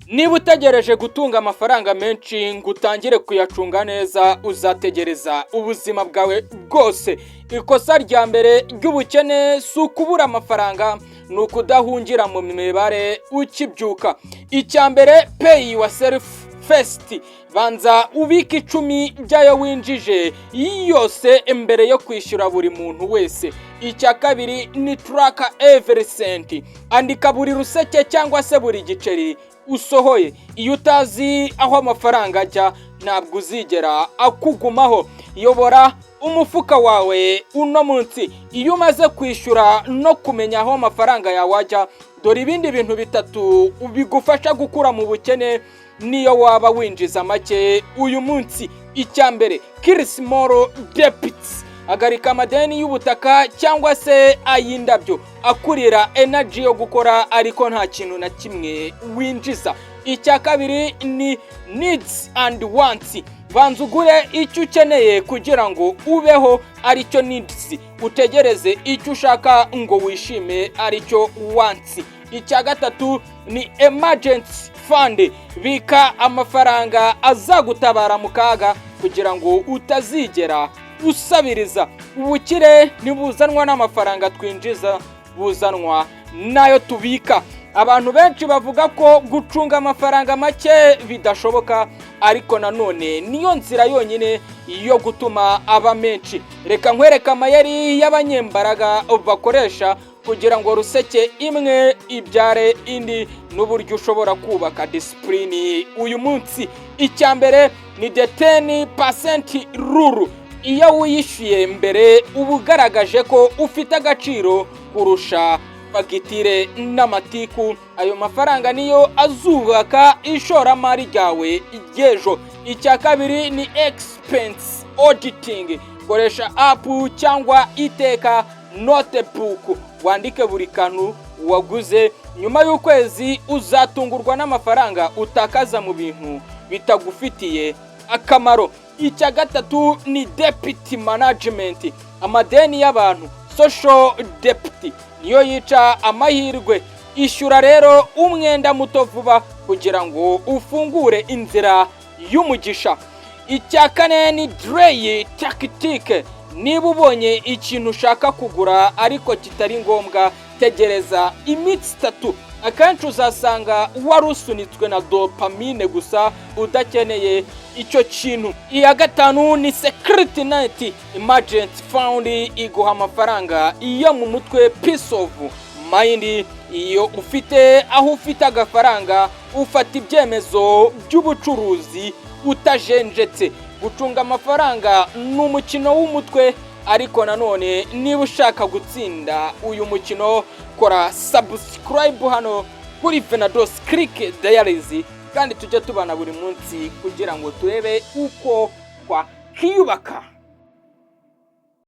Niba utegereje gutunga amafaranga menshi ngo utangire kuyacunga neza, uzategereza ubuzima bwawe bwose. Ikosa rya mbere ry'ubukene si ukubura amafaranga, ni ukudahungira mu mibare ukibyuka. Icya mbere, pay yourself first. Banza ubike 10 by'ayo winjije yose mbere yo kwishyura buri muntu wese. Icya kabiri ni track every cent. Andika buri ruseke cyangwa se buri giceri usohoye. Iyo utazi aho amafaranga ajya, ntabwo uzigera akugumaho. Yobora umufuka wawe uno munsi. Iyo umaze kwishyura no kumenya aho amafaranga yawe ajya, dore ibindi bintu bitatu bigufasha gukura mu bukene niyo waba winjiza make uyu munsi. Icya mbere, kill small debts. Hagarika amadeni y'ubutaka cyangwa se ay'indabyo akurira energy yo gukora ariko nta kintu na kimwe winjiza. Icya kabiri ni needs and wants. Banza ugure icyo ukeneye kugira ngo ubeho, aricyo needs, utegereze icyo ushaka ngo wishime, aricyo wants. Icya gatatu ni emergency fund. Bika amafaranga azagutabara mu kaga kugira ngo utazigera usabiriza. Ubukire ntibuzanwa n'amafaranga twinjiza, buzanwa n'ayo tubika. Abantu benshi bavuga ko gucunga amafaranga make bidashoboka, ariko nanone niyo nzira yonyine yo gutuma aba menshi. Reka nkwereke amayeri y'abanyembaraga bakoresha kugira ngo ruseke imwe ibyare indi, n'uburyo ushobora kubaka discipline uyu munsi. Icya mbere ni the 10% rule. Iyo wiyishyuye mbere, uba ugaragaje ko ufite agaciro kurusha fagitire n'amatiku. Ayo mafaranga niyo azubaka ishoramari ryawe ry'ejo. Icya kabiri ni expense auditing. Koresha app cyangwa iteka notebook, wandike buri kantu waguze. Nyuma y'ukwezi uzatungurwa n'amafaranga utakaza mu bintu bitagufitiye akamaro. Icya gatatu ni debt management. Amadeni y'abantu, social debt, niyo yica amahirwe. Ishyura rero umwenda muto vuba kugira ngo ufungure inzira y'umugisha. Icya kane ni delay tactic. Niba ubonye ikintu ushaka kugura ariko kitari ngombwa, tegereza iminsi 3. Akenshi uzasanga wari usunitswe na dopamine gusa, udakeneye icyo kintu. Iya gatanu ni security net. Emergency fund iguha amafaranga iyo mu mutwe, peace of mind. Iyo ufite aho ufite agafaranga, ufata ibyemezo by'ubucuruzi utajenjetse. Gucunga amafaranga ni umukino w'umutwe, ariko nanone niba ushaka gutsinda uyu mukino, kora subscribe hano kuri Venados Click Diaries, kandi tujye tubana buri munsi kugira ngo turebe uko twakiyubaka.